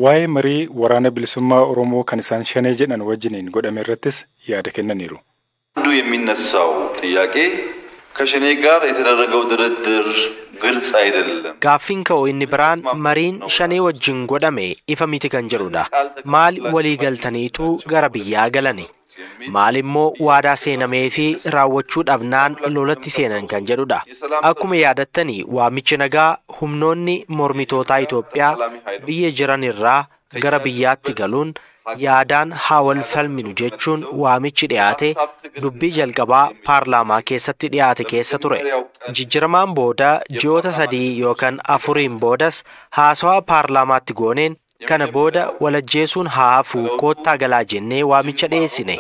Waa'ee marii waraana bilisummaa Oromoo kan isaan shanee jedhan wajjiniin godhame irrattis yaada kennaniiru. አንዱ የሚነሳው ጥያቄ ከሸኔ ጋር የተደረገው ድርድር ግልጽ አይደለም። Gaaffiin ka'u inni biraan mariin shanee wajjin godhame ifa miti kan jedhudha. Maal walii galtaniitu gara biyyaa galani? Maal immoo waadaa seenamee fi raawwachuu dhabnaan lolatti seenan kan jedhudha. Akkuma yaadattani waamichi nagaa humnoonni mormitootaa Itoophiyaa biyya jiran irraa gara biyyaatti galuun yaadaan haa wal falminu jechuun waamichi dhiyaate dubbii jalqabaa paarlaamaa keessatti dhiyaate keessa ture. Jijjiramaan booda ji'oota 3 yookaan 4 boodas haasawaa paarlaamaatti gooneen kana booda walajjeesuun haa hafu koottaa galaa jennee waamicha dhiyeessine.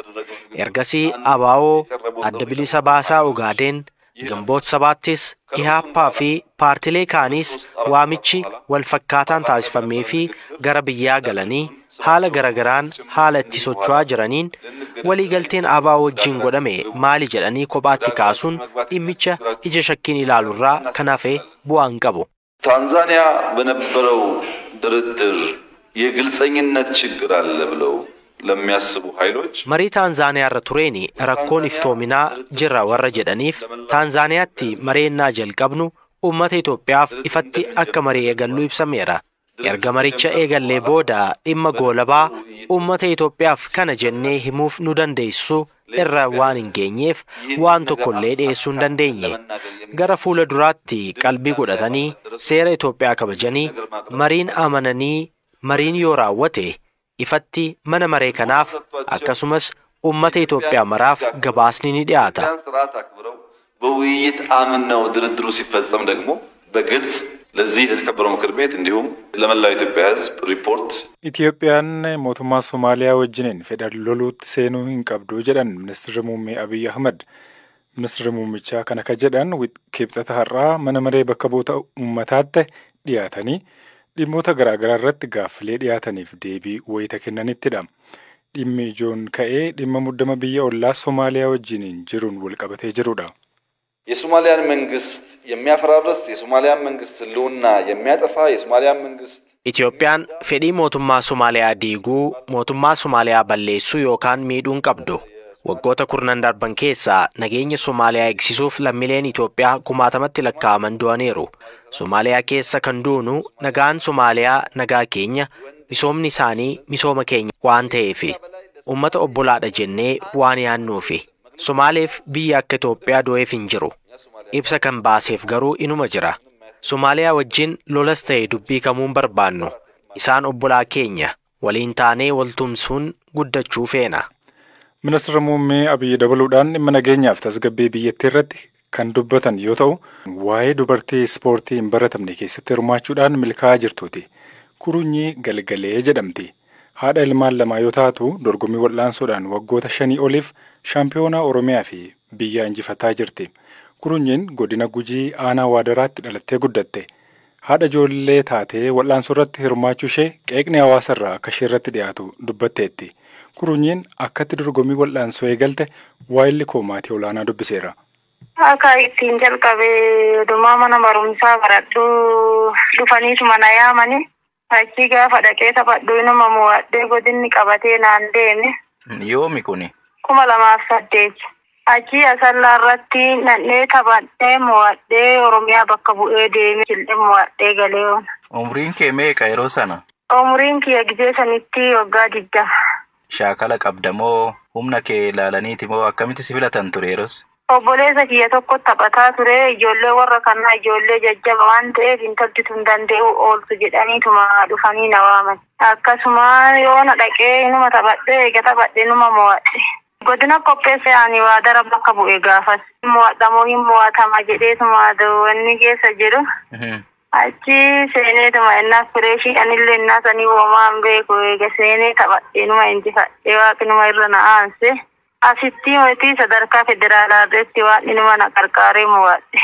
Ergasii ABO, Adda Bilisa Baasaa Ogaadeen, Gamboot Sabaattis, Ihaappaa fi paartilee kaaniis waamichi wal fakkaataan taasifamee fi gara biyyaa galanii haala garagaraan haala itti socho'aa jiraniin waliigalteen ABO wajjin godhame maali jedhanii kophaatti kaasuun dhimmicha ija shakkiin ilaaluurraa kan hafe bu'aa hin qabu. ታንዛኒያ በነበረው ድርድር የግልጸኝነት ችግር አለ ብለው ለሚያስቡ ኃይሎች Marii Taanzaaniyaa irra tureeni rakkoon iftoominaa jira warra jedhaniif Taanzaaniyaatti mareennaa jalqabnu uummata Itoophiyaaf ifatti akka marii eegallu ibsameera. Erga maricha eegallee booda dhimma goolabaa uummata Itoophiyaaf kana jennee himuuf nu dandeessu irra waan hin geenyeef waan tokkollee dhiyeessuu hin dandeenye. Gara fuula duraatti qalbii godhatanii seera Itoophiyaa kabajanii mariin amananii mariin yoo raawwate ifatti mana maree kanaaf akkasumas uummata Itoophiyaa maraaf gabaasni ni dhiyaata. ስርዓት አክብረው በውይይት አምነው ድርድሩ ሲፈጸም ደግሞ በግልጽ ለዚህ ለተከበረው ምክር ቤት እንዲሁም ለመላው ኢትዮጵያ ሕዝብ ሪፖርት Itoophiyaan mootummaa Somaaliyaa wajjiniin fedhan loluutti seenuu hin qabdu jedhan ministeerri muummee Abiy Ahmad. Ministeerri muummichaa kana ka jedhan kibxata har'aa mana maree bakka bu'oota uummataatti dhiyaatanii dhimmoota garaagaraa irratti gaaffilee dhiyaataniif deebii wayita kennanittidha. Dhimmi ijoon ka'ee dhimma muddama biyya ollaa Somaaliyaa wajjiniin jiruun walqabatee jirudha. የሶማሊያን መንግስት የሚያፈራርስ የሶማሊያን መንግስት ህልውና የሚያጠፋ የሶማሊያን መንግስት Itoophiyaan fedhii mootummaa Somaaliyaa diiguu, mootummaa Somaaliyaa balleessuu yookaan miidhuu hin qabdu. Waggoota kurnan darban keessaa nageenya Somaaliyaa eegsisuuf lammiileen Itoophiyaa kumaatamatti lakkaa'aman du'aniiru. Somaaliyaa keessa kan duunu nagaan Somaaliyaa nagaa keenya, misoomni isaanii misooma keenya waan ta'eefi. Uummata obbolaadha jennee waan yaannuufi. Somaaleef biyya akka Itoophiyaa du'eef hin jiru. Ibsa kan baaseef garuu inuma jira. Somaaliyaa wajjin lolas ta'e dubbii kamuu hin barbaannu. Isaan obbolaa keenya waliin taanee waltumsuun guddachuu feena. Ministeerri muummee Abiyyi dabaluudhaan dhimma nageenyaaf tasgabbii biyyattii irratti kan dubbatan yoo ta'u, waa'ee dubartii ispoortii hin baratamne keessatti hirmaachuudhaan milkaa'aa jirtuuti. Kurunyii Galgalee jedhamti. Haadha ilmaan lamaa yoo taatu, dorgommii wal'aansoodhaan waggoota 5 oliif shaampiyoonaa Oromiyaa fi biyya injifataa jirti. Kurunyiin godina Gujii aanaa Waadaraatti dhalattee guddatte. Haadha ijoollee taatee wal'aansoo irratti hirmaachuu ishee qeeqni hawaasa irraa akka ishee irratti dhiyaatu dubbatteetti. Kurunyiin akkatti dorgommii wal'aansoo eegalte waayilli koo maatii olaanaa dubbiseera. Akka ittiin jalqabee odumaa mana barumsaa baradhu dhufaniituma na yaamani. Achii gaafa dhaqee taphadhu inuma mo'adhee godinni qabatee naan deeme. Yoomi kuni? 2008. Achii asallaa irratti nannee taphadhee mo'adhee Oromiyaa bakka bu'ee deeme jillee mo'adhee galee oona. Umriin kee meeqa yeroo sana? Umriin kiyya gizee sanitti waggaa 20. Shaakala qabda moo humna kee ilaalaniiti moo akkamitti si filatan ture yeroos? Obboleessa kiyya tokko taphataa ture. Ijoollee warra kanaa ijoollee jajjaba waan ta'eef intalti tun danda'u ooltu jedhaniituma dhufanii na waaman. Akkasuma yoo na dhaqee inuma taphadhee eega taphadhee inuma mo'adhe. Godina qopheesse ani Waadara bakka bu'e gaafas. Mo'adhamoo hin mo'atama jedheetuma wanni keessa jiru. Achi seeneetuma innaa fireeshii anillee innaa sanii uumamaan beeku eega seenee taphadhee inuma injifadhee waaqinuma irra na aanse. Asitti mootii sadarkaa federaalaa irratti waan inuma na qarqaaree mo'adhe.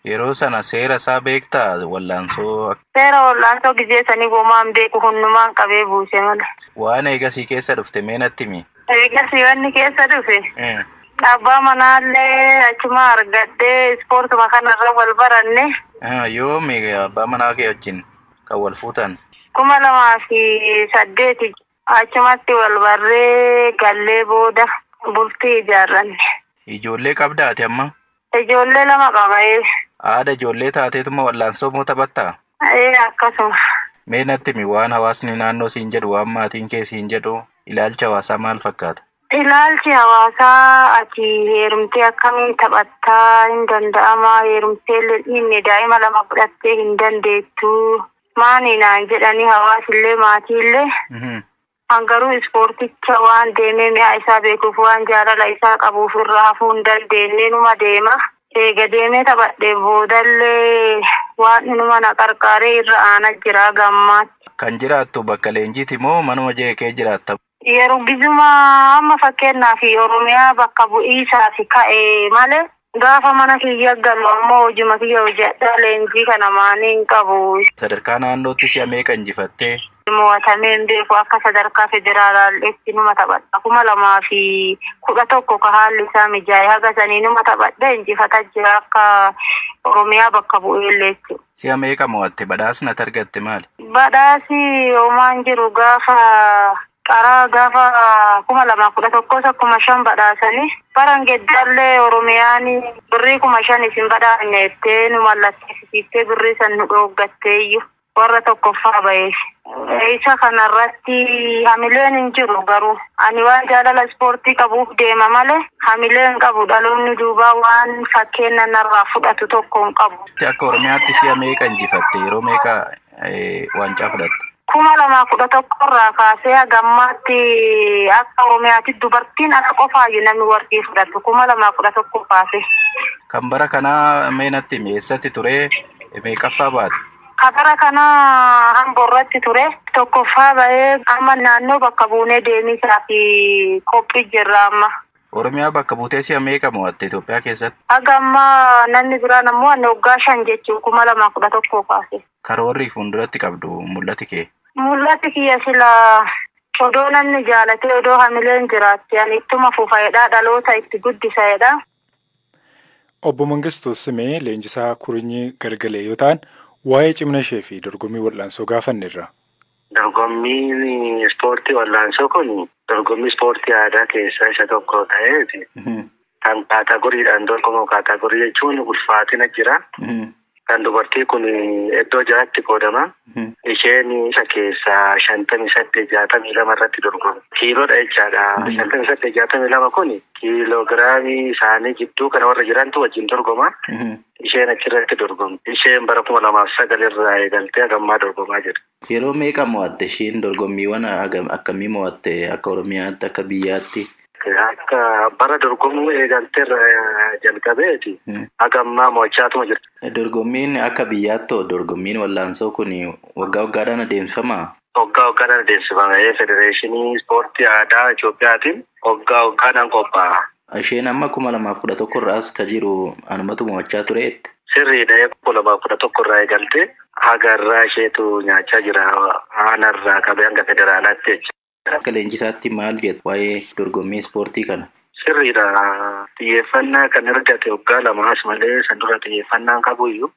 Yeroo sana seera isaa beektaa wallaansoo? Seera wallaansoo gizee sanii uumamaan beeku hundumaan qabee buuse malee. Waan eegasii keessa dhufte mee natti himi? Eegasii wanni keessa dhufe? Abbaa manaallee achuma argadhee ispoortuma kanarra wal baranne. Yoomi abbaa manaa kee wajjin kan wal fuutan? 2008 achumatti wal barree gallee booda bultii ijaarranne. Ijoollee qabdaa ati amma? Ijoollee 2 qaba. Haadha ijoollee taateetuma wallaansoo moo taphattaa? Akkasuma. Mee natti himi waan hawaasni naannoo siin jedhu, waan maatiin kee siin jedhu, ilaalchi hawaasaa maal fakkaata? Ilaalchi hawaasaa ati heerumtee akkamiin taphattaa hin danda'amaa, heerumtee inni daa'ima 2 fudhattee hin dandeettu maani naan jedhanii hawaasillee maatiillee. Hangaruu ispoorticha waan deemee mi'a isaa beekuuf waan jaalala isaa qabuuf irraa hafuu hin dandeenye numa deema. Eega deemee taphadhee boodallee waan inuma na qarqaaree irra aanaa jira gammaatti. Kan jiraattu bakka leenjiiti moo manuma jeeqee jiraatta? Yeroo gizuma amma fakkeenyaaf Oromiyaa bakka bu'iisaaf ka'e malee gaafa mana kiyya galu ammoo hojii kiyya hojjedha leenjii kana maanii hin qabu. Sadarkaa naannootti si'a meeqa injifattee? Mo'atamee hin beeku akka sadarkaa federaalaatti numa taphadha. 2011 ka haalli isaa mijaa'e haga sanii numa taphadha injifata jira akka Oromiyaa bakka bu'eellee jechuudha. Si'a meeqa mo'atte? Badhaasni ati argatte maali? Badhaasi homaan jiru gaafa qaraa gaafa 2011 akkuma 5 badhaasanii baran geddallee Oromiyaan birrii 5,000 isin badhaafne jettee nu mallatteessisiiftee birrii san nu dhooggatteeyyu warra tokkoffaa ba'eef. Isa kanarratti hamileen hin jiru garuu ani waan jaalala ispoortii qabuuf deema malee hamileen qabu dhaloonni duubaa waan fakkeenya narraa fudhatu tokko hin qabu. Akka Oromiyaatti si'a meeqa injifatte? Yeroo meeqa waancaa fudhatte? 2011 irraa kaasee hagammaatti akka Oromiyaatti dubartiin ana qofaayyuu namni warqii fudhatu 2011 kaasee. Kan bara kanaa mee natti himi eessatti ture? Meeqaffaa baate? Kabara kana Amboorratti ture. Tokkoffaa ba'ee amma naannoo bakka buunee deemisaa fi qophii jirra amma. Oromiyaa bakka buutee si'a meeqa mo'atte Itoophiyaa keessatti? Haga ammaa namni biraan ammoo ani waggaa 5 jechuun 2011 kaase. Karoorri fuulduratti qabdu mul'ati kee? Mul'ati kiyya sila odoo namni jaalatee odoo hamileen jiraatti ani ittuma fufa'edha dhaloota itti guddisa'edha. Obbo Mangistuu Simee leenjisaa Kurinyii Galgalee yoo ta'an waa'ee cimina ishee fi dorgommii wal'aansoo gaafanneerra. Dorgommiin ispoortii wal'aansoo kun dorgommii ispoortii aadaa keessaa isa tokko ta'eeti. Kan kaatagoriidhaan dorgomu kaatagorii jechuun ulfaatina jira. Kan dubartii kun iddoo 6tti qoodama. Isheen isa keessaa 58 62 irratti dorgomu. Kiiloodha jechaadha. 58 62 kun kiiloogiraamii isaanii gidduu kana warra jirantu wajjin dorgoma. Isheen achirratti dorgomti. Isheen bara 2009 irraa eegaltee hagammaa dorgomaa jirti. Yeroo meeqa mo'atte isheen dorgommiiwwan akkamii mo'atte akka Oromiyaatti akka biyyaatti? Akka bara dorgomuu eegaltee irraa jalqabeeti. Hagammaa mo'achaatuma jirti. Dorgommiin akka biyyaatti dorgommiin wallaansoo kun waggaa waggaadhaan adeemsifamaa? Waggaa waggaadhaan adeemsifama. Federeeshinii Ispoortii Aadaa Itoophiyaatiin waggaa waggaadhaan qophaa'a. Isheen amma 2011 irraas ka jiru anumatu mo'achaa tureetti. Sirriidha. 2011 irraa eegaltee haga irraa isheetu nyaachaa jira. Aanarraa qabee hanga federaalaatti jechuudha. Akka leenjisaatti maal jettu waa'ee dorgommii ispoortii kana? Sirriidha. Xiyyeeffannaa kan argate waggaa 2 malee san dura xiyyeeffannaan qabuyyuu.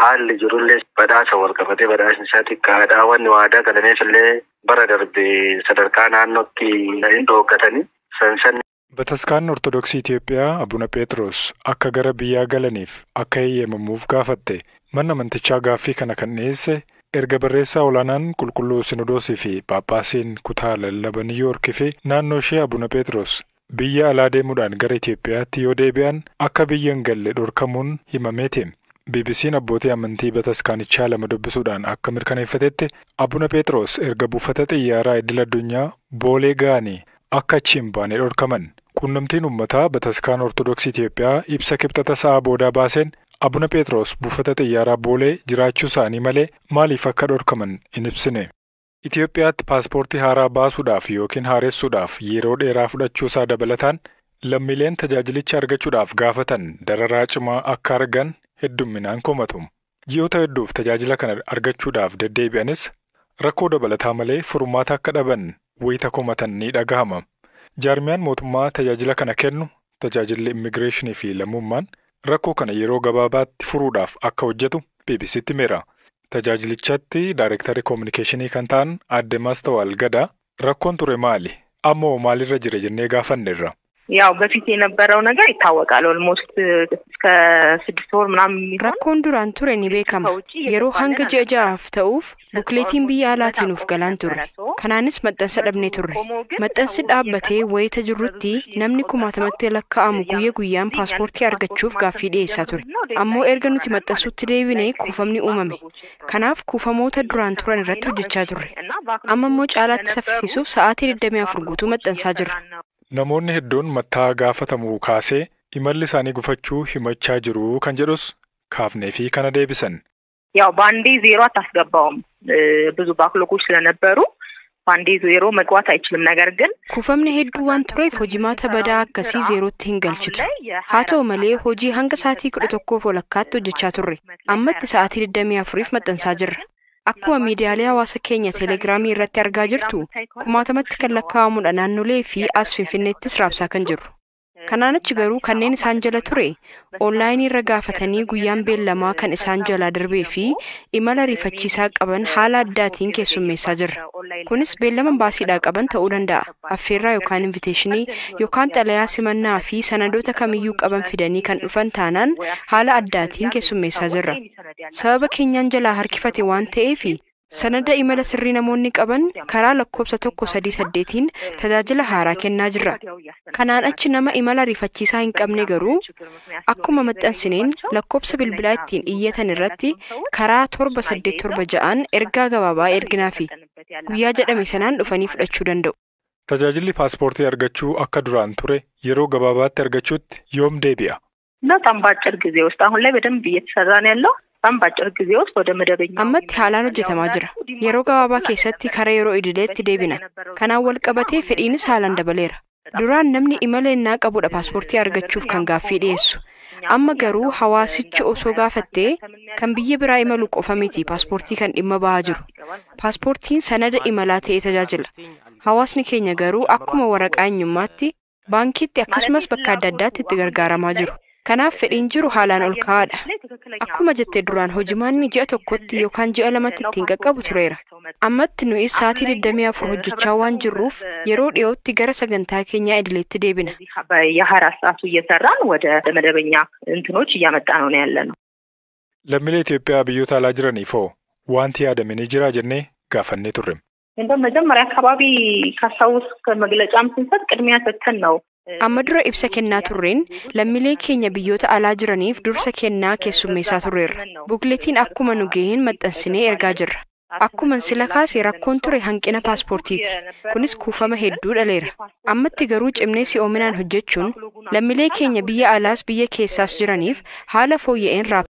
Haalli jirullee badhaasa wal qabatee badhaasni isaa xiqqaadha. Wanni waadaa galameef illee bara darbe sadarkaa naannootti hin dhooggatanii sansan. Bataskaanni Ortodoksii Itoophiyaa Abuna Phexros akka gara biyyaa galaniif akka eeyyamamuuf gaafatte. Manni amantichaa gaaffii kana kan dhiyeesse erga barreessaa olaanaan qulqulluu Sinodoosii fi Phaaphaasiin kutaa lallaba Niiyoorkii fi naannoo ishee Abuna Phexros biyya alaa deemuudhaan gara Itoophiyaatti yoo deebi'an akka biyya hin galle dhorkamuun himameeti. BBC'n abbootii amantii bataskaanichaa 2 dubbisuudhaan akka mirkaneeffatetti Abuna Phexros erga buufata xiyyaaraa idil addunyaa Boolee ga'anii akka achi hin baane dhorkaman. Quunnamtiin uummataa bataskaana Ortodoksii Itoophiyaa ibsa kibxata sa'a boodaa baaseen Abuna Phexros buufata xiyyaaraa Boolee jiraachuu isaanii malee maaliif akka dhorkaman hin ibsine. Itoophiyaatti paaspoortii haaraa baasuudhaaf yookiin haaressuudhaaf yeroo dheeraa fudhachuu isaa dabalataan lammiileen tajaajilicha argachuudhaaf gaafatan dararaa cimaa akka argan heddumminaan komatu. Ji'oota hedduuf tajaajila kana argachuudhaaf deddeebi'anis rakkoo dabalataa malee furmaata akka dhaban wayita komatan ni dhagahama. Jaarmiyaan mootummaa tajaajila kana kennu tajaajilli immigireeshinii fi lammummaan rakkoo kana yeroo gabaabaatti furuudhaaf akka hojjetu BBC'tti himeera. Tajaajilichatti Daayireektarii Koominikeeshinii kan ta'an Aadde Mastawaal Gadaa rakkoon ture maali? Ammoo maalirra jira jennee gaafanneerra. ያው በፊት የነበረው ነገር ይታወቃል። ኦልሞስት እስከ 6 ወር ምናምን የሚሆን Rakkoon duraan ture ni beekama. Yeroo hanga ji'a 6 ta'uuf bukleetiin biyya alaatiin nuuf galaan turre. Kanaanis maxxansa dhabnee turre. Maxxansi dhaabbatee wayita jirrutti namni kumaatamatti lakkaa'amu guyya guyyaan paaspoortii argachuuf gaaffii dhiyeessaa ture. Ammoo erga nuti maxxansuutti deebinee kuufamni uumame. Kanaaf kuufamoota duraan turan irratti hojjechaa turre. Amma immoo caalaatti saffisiisuuf sa'aatii 24 guutuu maxxansaa jirra. Namoonni hedduun matta'aa gaafatamuu kaasee imalli isaanii gufachuu himachaa jiru kan jedhus kaafnee fi kana deebisan. ያው በአንዴ ዜሮ አታስገባውም። ብዙ ባክሎጎች ስለነበሩ በአንዴ ዜሮ መግባት አይችልም። ነገር ግን Kuufamni hedduu waan tureef hojimaata badaa akkasii zeerootti hin galchitu. Haa ta'u malee hojii hanga sa'aatii 11:30 hojjechaa turre. Ammatti sa'aatii 24 maxxansaa jirra. Akkuma miidiyaalee hawaasa keenya teelegiraamii irratti argaa jirtu kumaatamatti kan lakkaa'amudha naannolee fi as Finfinneettis raabsaa kan jirru. Kanaan achi garuu kanneen isaan jala ture onlaayinii irra gaafatanii guyyaan beellamaa kan isaan jalaa darbee fi imala ariifachiisaa qaban haala addaatiin keessummeessaa jirra. Kunis beellama baasiidhaa qaban ta'uu danda'a. Affeerraa yookaan inviteeshinii yookaan xalayaa simannaa fi sanadoota kamiyyuu qaban fidanii kan dhufan taanaan haala addaatiin keessummeessaa jirra. Sababa keenyaan jalaa harkifate waan ta'eef sanada imala sirrii namoonni qaban karaa lakkoofsa 138 tajaajila haaraa kennaa jirra. Kanaan achi nama imala ariifachiisaa hin qabne garuu akkuma maxxansineen lakkoofsa bilbilaa ittiin iyyatan irratti karaa 7876 ergaa gabaabaa erginaafi guyyaa jedhame sanaan dhufanii fudhachuu danda'u. Tajaajilli paaspoortii argachuu akka duraan ture yeroo gabaabaatti argachuutti yoom deebi'a? በጣም በአጭር ጊዜ ውስጥ አሁን ላይ በደንብ እየተሰራ ነው ያለው። በጣም በአጭር ጊዜ ውስጥ ወደ መደበኛ Ammatti haalaan hojjetamaa jira. Yeroo gabaabaa keessatti karaa yeroo idileetti deebina. Kanaan wal qabatee fedhiinis haalaan dabaleera. Duraan namni imala innaa qabudha paaspoortii argachuuf kan gaaffii dhiyeessu. Amma garuu hawaasichi osoo gaafattee kan biyya biraa imalu qofa miti paaspoortii kan dhimma bahaa jiru. Paaspoortiin sanada imalaa ta'ee tajaajila. Hawaasni keenya garuu akkuma waraqaa eenyummaatti baankiitti akkasumas bakka adda addaatti itti gargaaramaa jiru. Kanaaf fedhiin jiru haalaan ol ka'aadha. Akkuma jette duraan hojimaanni ji'a 1tti yookaan ji'a 2tti ittiin qaqqabu tureera. Ammatti nuyi sa'aatii 24 hojjechaa waan jirruuf yeroo dhiyootti gara sagantaa keenyaa idileetti deebina. በየሀያ ሰዓቱ እየሰራን ወደ መደበኛ እንትኖች እያመጣ ነው ያለ ነው። Lammiilee Itoophiyaa biyyoota alaa jiraniif hoo wanti yaadame ni jira jennee gaafannee turre. እንደው መጀመሪያ አካባቢ ካስታውስ መግለጫም ስንሰጥ ቅድሚያ ሰጥተን ነው Amma dura ibsa kennaa turreen lammiilee keenya biyyoota alaa jiraniif dursa kennaa keessummeessaa turreerra. Bukleetiin akkuma nu gaheen maxxansinee ergaa jirra. Akkuma sila kaase rakkoon ture hanqina paaspoortiiti. Kunis kuufama hedduu dhaleera. Ammatti garuu cimnee si'oominaan hojjechuun lammiilee keenya biyya alaas biyya keessaas jiraniif haala fooyya'een raabsaa